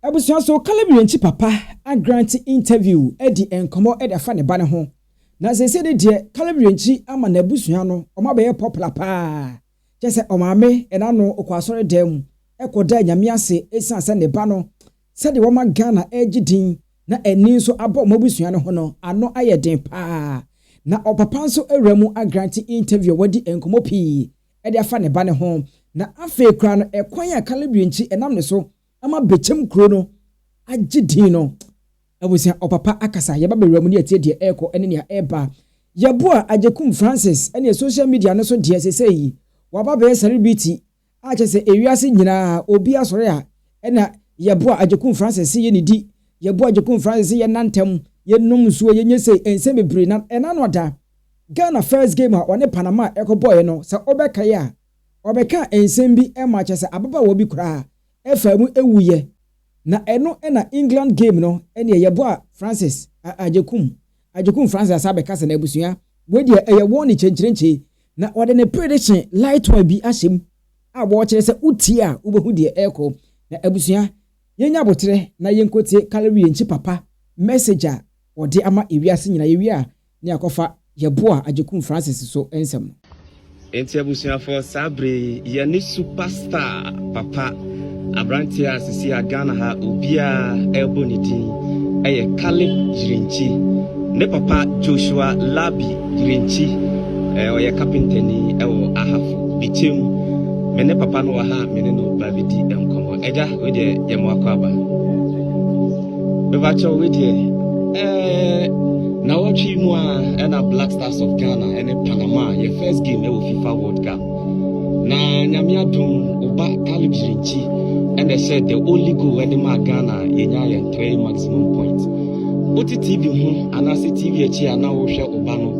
Abusua so Caleb Yirenkyi papa agrant interview adi nkɔmmɔ de afa ne ba ne ho. Na seesei de deɛ, Caleb Yirenkyi ama n'abusua no ɔmo abɛyɛ popular paa. Kyɛ sɛ ɔmaame ɛna no ɔkɔ asɔre dan mu ɛkɔda Nyame ase ɛsiane sɛ ne ba no, sɛdeɛ wɔma Ghana ɛregye din na ani nso abɔ ɔmo abusua no ho no, ano ayɛ den paa. Na ɔpapa nso awura mu agrant interview a wadi nkɔmmɔ pii ɛde afa ne ba ne ho. Na afei koraa no, ɛkwan a Caleb Yirenkyi ɛnam ne so ama Bɛkyɛm kuro no agye din no, abusua, ɔpapa akasa. Yɛba bɛwura mu ne yɛtie deɛ ɛrekɔ ne nea ɛreba. Yɛboa Agyekum Francis ɛne social media no so deɛ, sɛsɛ yi waba bɛyɛ celebrity a kyerɛ sɛ ewiase nyinaa obi asɔre a, ɛna Yɛboa Agyekum Francis yɛ ne di, Yɛboa Agyekum Francis yɛ nantam, yɛnom nsuo, yɛnyɛ sɛ nsɛm bebree. Na ɛna no ada Ghana first game a ɔne Panama ɛkɔbɔɔɛ no, sɛ ɔbɛkae a, ɔbɛka nsɛm bi ɛma kyerɛ sɛ ababaawa bi koraa ɛfa mu ewuyɛ. Na ɛno ɛna England game no, ɛne Yɛboa Francis Agyekum Francis asa bɛka sɛ n'abusua wei deɛ, ɛyɛ wɔn ne kyɛnkyerɛnkyɛn, na ɔde ne prediction light one bi ahyɛ mu a wɔrekyerɛ sɛ wotie a, wobɛhu deɛ ɛrekɔ. Na abusua, yɛnya abotire na yɛnkɔtie Caleb Yirenkyi papa message a ɔde ama ewiase nyinaa. Yɛwie a, ne akɔfa Yɛboa Agyekum Francis so nsɛm no. Nti abusuafoɔ, saa bere yi, yɛne superstar papa, aberanteɛ a sisi a Ghana ha obiara ɛrebɔ ne din, ɛyɛ Caleb Yirenkyi. Ne papa Joshua Labi Yirenkyi, ɔyɛ kapentani ɛwɔ Ahafo Bikyɛm. Me ne papa no wɔ ha, me ne no ba bɛdi nkɔmmɔ. Ɛgya, wei deɛ, yɛ mo akɔ aba. Mebakyɛw, wei deɛ, na wɔtwe mu a ɛna Black Stars of Ghana ɛne Panama yɛ first game ɛwɔ FIFA World Cup, na Nyame adom, ɔba Caleb Yirenkyi ɛna ɛhyɛ the only goal ɛde maa Ghana. Yɛnya yɛn three maximum point. Wote TV ho anaasɛ TV akyi a na wohwɛ ɔba no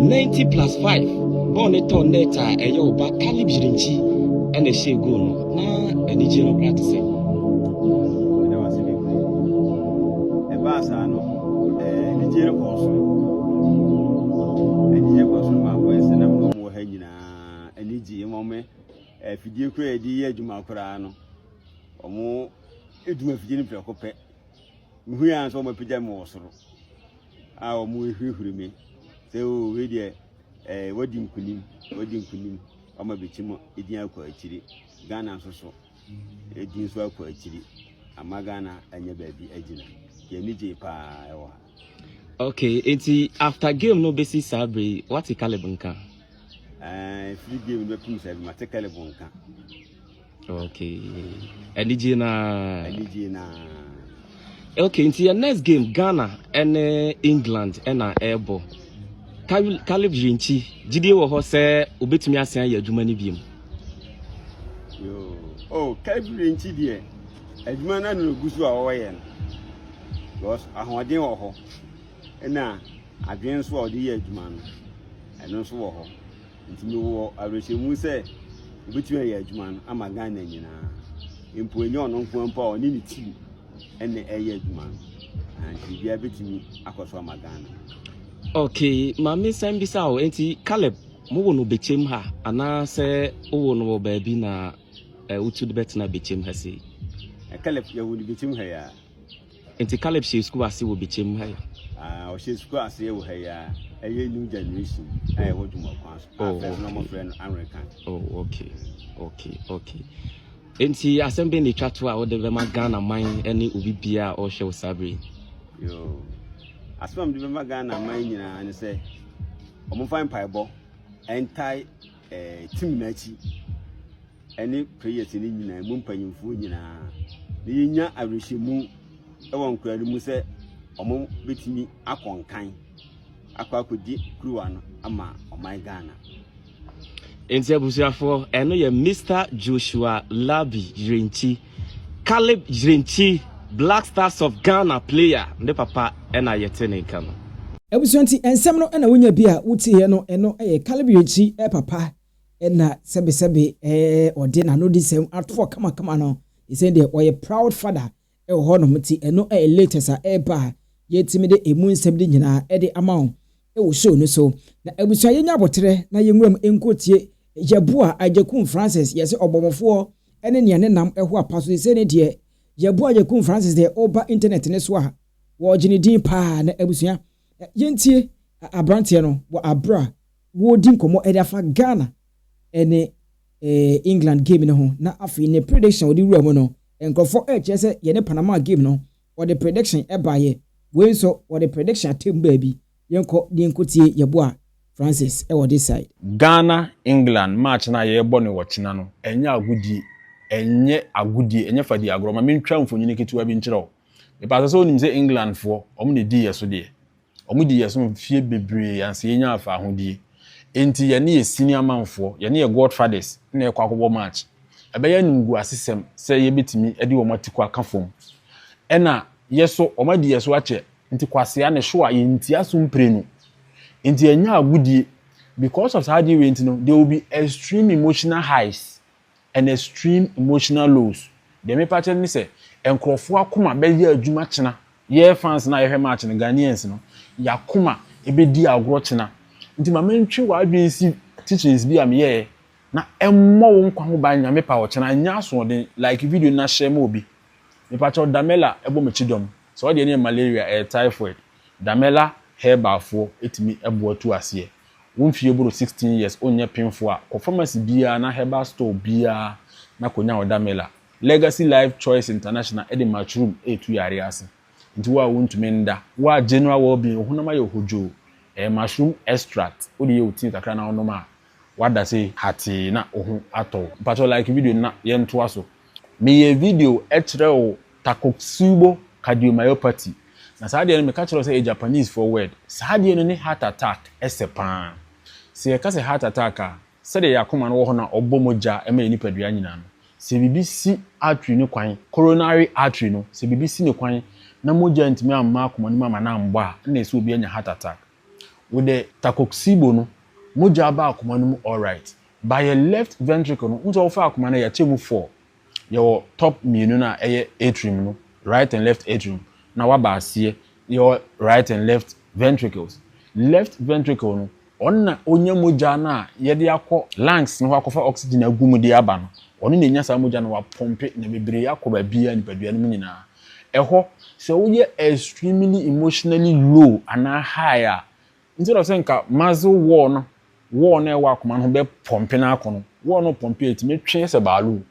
90 plus 5 bɔɔl ne tɔ net a, ɛyɛ ɔba Caleb Yirenkyi ɛna ɛhyɛ goal no, na anigye no koraa te sɛ. Meda wo ase bebree. Ɛbaa saa no, anigye no kɔɔ soro. Anigye kɔɔ soro ma akɔyɛ sɛ nam na ɔmo wɔ ha nyinaa ani gye ma ɔmo afidie koraa a yɛde yɛ adwuma koraa no, ɔmo edum afidie no prɛko pɛ. Mehu yɛn sɛ ɔmo apagya me wɔ soro a ɔmo ehurihuri me sɛ, o, wei deɛ, wadi nkunim, wadi nkunim, ɔmo abɛkyi mu edin akɔ akyiri, Ghana nso so edin nso akɔ akyiri, ama Ghana anya baabi agyina. Yɛn ani gye paa ɛwɔ ha. Okay, nti after game no bɛsi saa bere yi, wate Caleb nka? Firi game no bɛpem sɛ mate Caleb nka. Okay, anigye na. Ani gye naa. Okay, nti yɛ next game, Ghana ɛne England ɛna ɛrebɔ. Caleb Yirenkyi, gyidie wɔ hɔ sɛ obɛtumi asan ayɛ adwuma no biom? Yoo, oh, Caleb Yirenkyi deɛ, adwuma no ano gu so a wɔyɛ no, because ahoɔden wɔ hɔ, ɛna adwene nso a ɔde yɛ adwuma no, ɛno nso wɔ hɔ. Nti mewɔ awerɛhyɛmu sɛ obɛtumi ayɛ adwuma no ama Ghana nyinaa. Mpo ɛnyɛ ɔno nko mpo a, ɔne ne team ɛna ɛyɛ adwuma no. Ah, nti biribiara bɛtumi akɔ so ama Ghana. Okay, maame, san bisa o, nti Caleb, mowɔ no Bɛkyɛm ha anaasɛ wowɔ no wɔ baabi na wotu de bɛtena Bɛkyɛm ha sei? Caleb, yɛwɔ no Bɛkyɛm ha yi a. Nti Caleb hyɛ sukuu ase wɔ Bɛkyɛm ha yi? Ah, ɔhyɛ sukuu ase wɔ ha yi a, ɛyɛ New Generation a ɛwɔ dwumakwan so. Oh, a first na okay. ɔmɔfrɛ no Anglican. Oh, okay. Nti asɛm bɛn na etwa to a wode bɛma Ghana man ne obi bia a ɔrehwɛ wo saa bere yi? Yoo, asɛm a mede bɛma Ghana man nyinaa ne sɛ ɔmomfa mpaebɔ ɛntae team n'akyi ɛne prayers ne nyinaa mu, mpanyimfoɔ nyinaa, na yɛnya awerɛhyɛmu ɛwɔ nkura no mu sɛ ɔmo bɛtumi akɔ nkan akɔ akɔdi kuruwa no ama ɔman Ghana. Nti abusuafoɔ, ɛno yɛ Mr Joshua Labi Yirenkyi, Caleb Yirenkyi, Black Stars of Ghana player, ne papa ɛna yɛte ne nka no. Abusua, nti nsɛm no ɛna wonya bi a woteeɛ no, ɛno ɛyɛ Caleb Yirenkyi papa ɛna sɛbesɛbe ɔde n'ano de sɛm atoɔ kamakama no ɛsɛn deɛ ɔyɛ proud father ɛwɔ hɔnom. Nti ɛno ɛyɛ latest a ɛreba a yɛtumi de emu nsɛm de nyinaa ɛde ama wo ɛwɔ show no so. Na abusua, yɛnya abɔterɛ na yɛnwura mu nkɔtie Yɛboa Agyekum Francis. Yɛsɛ ɔbɔmmɔfoɔ ɛne nea ne nam ɛho apa so sɛ ne deɛ. Yeboah Agyekum Francis deɛ, ɔba internet ne so a, wɔgye ne din paa. Na abusua, yɛntie aberanteɛ no wɔ abere a wɔredi nkɔmmɔ ɛde afa Ghana ɛne England game no ho, na afei ne prediction wɔde wura mu no, nkurɔfoɔ ɛrekyerɛ sɛ yɛne Panama game no, wɔde prediction ɛbaeɛ. Wei nso wɔde prediction atam baabi. Yɛnkɔ ne yɛnkɔtie Yeboah Francis ɛwɔ this side. Ghana England match na yɛrebɔ no wɔ kyena no, ɛnyɛ agodie, ɛnyɛ agodie, ɛnyɛ fadi agorɔ. Ma mentwa mfonyini ketewa bi nkyerɛ wo. Mepa sɛ wonim sɛ England foɔ, ɔmo na di yɛ so deɛ, ɔmo di yɛ so mfie bebree ansa yɛnya afa ahodie. Nti yɛne yɛ senior manfoɔ, yɛne yɛ godfathers na yɛkɔ akɔbɔ match. Ɛbɛyɛ nungu asesɛm sɛ yɛbɛtumi de wɔn ati kɔ aka fam. Ɛna yɛ so, ɔmo adi yɛ so akyɛ, nti kwasea ne so a yɛntia so mprenu, nti ɛnyɛ agodie. Because of saa adeɛ wei nti no, there will be extreme emotional highs and extreme emotional lows. Deɛ mepa kyerɛ ne sɛ nkurɔfoɔ akoma bɛyɛ adwuma kyena. Yɛ fans na yɛhwɛ match no, Ghanaians no, yɛakoma ebɛdi agorɔ kyena. Nti maame, ntwe w'adwene si teachings bi a meyɛɛ na ɛmmɔ wo nkwa ho ban. Nyame pa ɔkyena nyɛ asoɔden. Like video na hyɛ ma obi. Mepa kyɛw, Damela ɛbɔ m'akyi dɔm sɛ ɔdeɛ ne yɛ malaria, ɛyɛ typhoid. Damela herbalfoɔ ɛtumi ɛboa tu aseɛ. Wo mfie boro 16 years, onyɛ pemfo a, kɔ pharmacy biara na herbal store biara na kɔnya wo Damela. Legacy Life Choice International ɛde mushroom ɛɛtu yare ase. Nti wo a wontumi nda, wo a general well-being, wo honam ayɛ hodwoo, ɛyɛ mushroom extract. Wode yɛ wo tea kakra na wonom a, wada se hatee na wo ho atɔ wo. Mpakyɛw, like video na yɛntoa so. Meyɛ video ɛkyerɛ wo Takotsubo cardiomyopathy, na saa deɛ no, meka kyerɛ wo sɛ ɛyɛ Japanese for word. Saa deɛ no ne heart attack ɛsɛ paa. Sɛ yɛka sɛ heart attack a, sɛdeɛ yɛ akoma no wɔ hɔ na ɔbɔ mogya ɛma yɛ nipadua nyinaa no, sɛ biribi si artery no kwan, coronary artery no, sɛ biribi si ne kwan na mogya ntumi amma akoma no mu ama no ambɔ a, ɛna ɛsɛ obi anya heart attack. With the Takotsubo no, mogya aba akoma no mu alright, but yɛ left ventricle no nso, wɔfa akoma no, yɛakyɛ mu four. Yɛwɔ top mmienu no a ɛyɛ atrium no, right and left atrium, na waba aseɛ, yɛwɔ right and left ventricles. Left ventricle no, ɔno na onya mogya no a yɛde akɔ lungs no hɔ akɔfa oxygen agu mu de aba no. Ɔno na enya saa mogya no, wapɔmpe na bebree akɔ baabi a nipadua no mu nyinaa. Ɛhɔ sɛ woyɛ extremely emotionally low anaa high a, instead of sɛ nka muscle wall no, wall no ɛwɔ akoma no ho bɛ pɔmpe no akɔ no, wall no pɔmpe a, etumi twe sɛ balloon.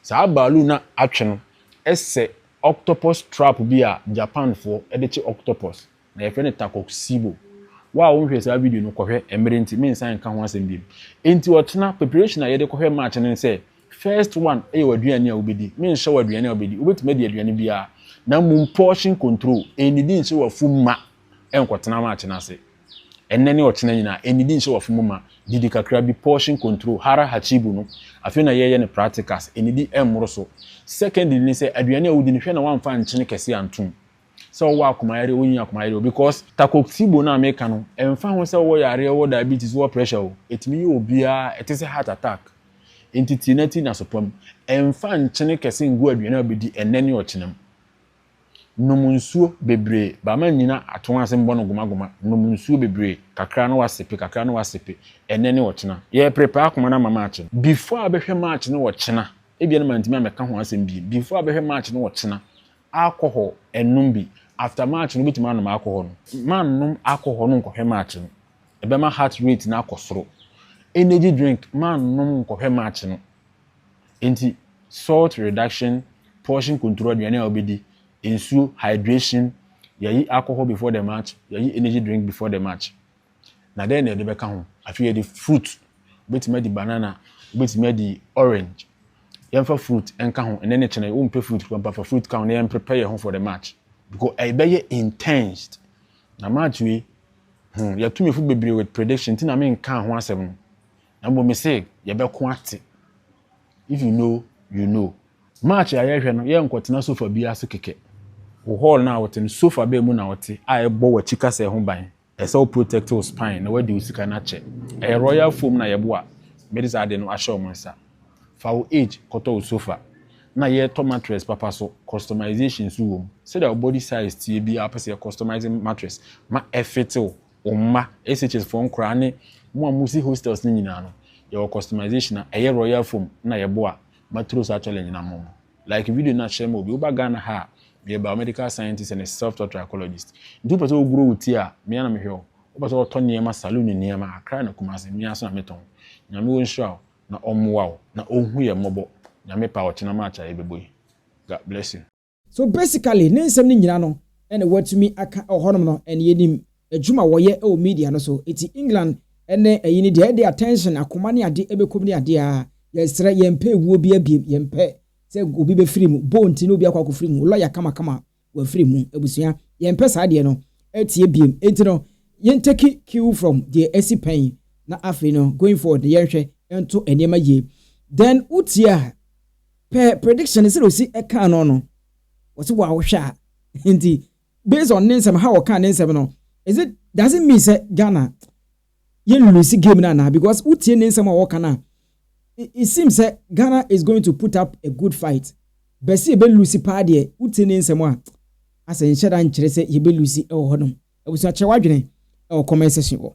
Saa balloon na atwe no ɛsɛ octopus trap bi a Japanfoɔ ɛde kye octopus, na yɛfrɛ no Takotsubo. Wo a wonhwɛ saa video no, kɔhwɛ. Mmerɛ nti mensan nka ho asɛm bi. Nti ɔkyena preparation a yɛde kɔhwɛ match no sɛ, first one ɛyɛ w'aduane a wobɛdi. Menhyɛ w'aduane a wobɛdi, wobɛtumi adi aduane biara, na mmom portion control. Ɛnnidi nhyɛ w'afum ma ɛnkɔtena match no ase. Ɛnnɛ ne ɔkyena nyinaa, ɛnnidi nhyɛ w'afum ma, didi kakra bi, portion control. Hara hachibu no, afei na yɛyɛ no practicals. Ɛnnidi ɛmmoro so. Secondly ne sɛ aduane a wodi no, hwɛ na woamfa nkyene kɛse antom sɛ wɔwɔ akomayare, wonyi akomayare o, because Takotsubo no a meka no, ɛmfa ho sɛ wɔwɔ yareɛ, wɔ diabetes, wɔ pressure o, ɛtumi yɛ obiara. Ɛte sɛ heart attack. Nti tie na ti na sopam. Ɛmfa nkyene kɛse ngu aduane a wobɛdi ɛnnɛ ne ɔkyena mu. Nom nsuo bebree. Baama nyina ato ase mbɔ no gomagoma. Nom nsuo bebree kakra na wasepe kakra na wasepe. Ɛnnɛ ne ɔkyena yɛ prepare akoma no ama match no. Before a bɛhwɛ match no wɔkyena, ebia no ma ntumi amɛka ho asɛm bi. Before a bɛhwɛ match no wɔkyena, alcohol ɛnum bi. After match no, wobɛtumi anom alcohol no. Mannom alcohol no nkɔhwɛ match no, ɛbɛma heart rate no akɔ soro. Energy drink, mannom nkɔhwɛ match no. Nti salt reduction, portion control, aduane a wobɛdi, nsuo, hydration. Yɛyi alcohol before the match, yɛyi energy drink before the match. Na dɛn na yɛde bɛka ho? Afei yɛde fruit. Wobɛtumi adi banana, wobɛtumi adi orange. Yɛmfa fruit nka ho ɛnɛ ne kyerɛ. Wompɛ fruit kora, fa fruit ka ho na yɛn prepare yɛn ho for the match, because ɛbɛyɛ intense. Na match wei, yɛtu fo bebree with prediction, nti na menka ho asɛm no. Na mbom me se yɛbɛko ate. If you know, you know. Match a yɛhwɛ no, yɛnkɔtena sofa bi ase kɛkɛ. Wo hall na wote no, sofa bɛɛ mu na wote a ɛbɔ w'akyi kasa ho ban. Ɛsɛ wo protect wo spine na wadi wo sika no akyɛ. Ɛyɛ Royal Foam na yɛboa mede saa ade no ahyɛ wɔn nsa. Fa wo age kɔtɔ wo sofa. Na yɛtɔ mattress papa so, customization nso wɔ mu. Sɛdeɛ wo body size tie bi a, wopɛ sɛ yɛ customize mattress ma ɛfit wo. Wo mma SHS foɔ nkoraa ne mo a mosi hostels no nyinaa no, yɛwɔ customization a ɛyɛ Royal Foam na yɛboa maturo saa challenge na mo. Like video no akyerɛ ma obi. Woba Ghana ha a, meyɛ biomedical scientist and a self-taught trichologist. Nti wopɛ sɛ woguro wo ti a, mea na mehwɛ wo. Wopɛ sɛ wɔtɔ nneɛma, saloon nneɛma, Accra na Kumasi, mea so na metɔn. Nyame wɔnhyira wo na ɔmmoa wo na ɔnhu yɛ mmɔbɔ. Nyame pa ɔkyena match a yɛbɛbɔ yi. God bless you. So basically ne nsɛm no nyinaa no ɛna watumi aka ɛwɔ hɔnom no. Ɛne yɛnim adwuma wɔyɛ ɛwɔ media no so. Eti England ɛne ɛyi ne deɛ ɛde attention akoma ne ade ɛbɛkɔm ne adeɛ a yɛsrɛ, yɛmpɛ ewuo bi abiem, yɛmpɛ sɛ obi bɛfiri mu bone ti na obi akɔ akɔfiri mu lɔya kamakama wafiri mu. Abusua, yɛmpɛ saa adeɛ no ɛtie biem. Eti no yɛn take cue from deɛ ɛsi pɛn na afei no going forward yɛnhwɛ nto nneɛma yie. Then wotie a pɛ prediction sɛ osi ɛka no, wɔsi wɔ ahohwɛ a nti based on ne nsɛm how ɔka ne nsɛm no, is it does it mean sɛ Ghana yɛn lose game na na? Because wotie ne nsɛm a wɔka na it seems sɛ Ghana is going to put up a good fight. Bɛsi ebe lose paa deɛ, wotie ne nsɛm a asɛ nhyɛ da nkyerɛ sɛ yɛbɛ lose ɛwɔ hɔnom. Abusua, kyerɛ wadwene ɛwɔ comment section hɔ.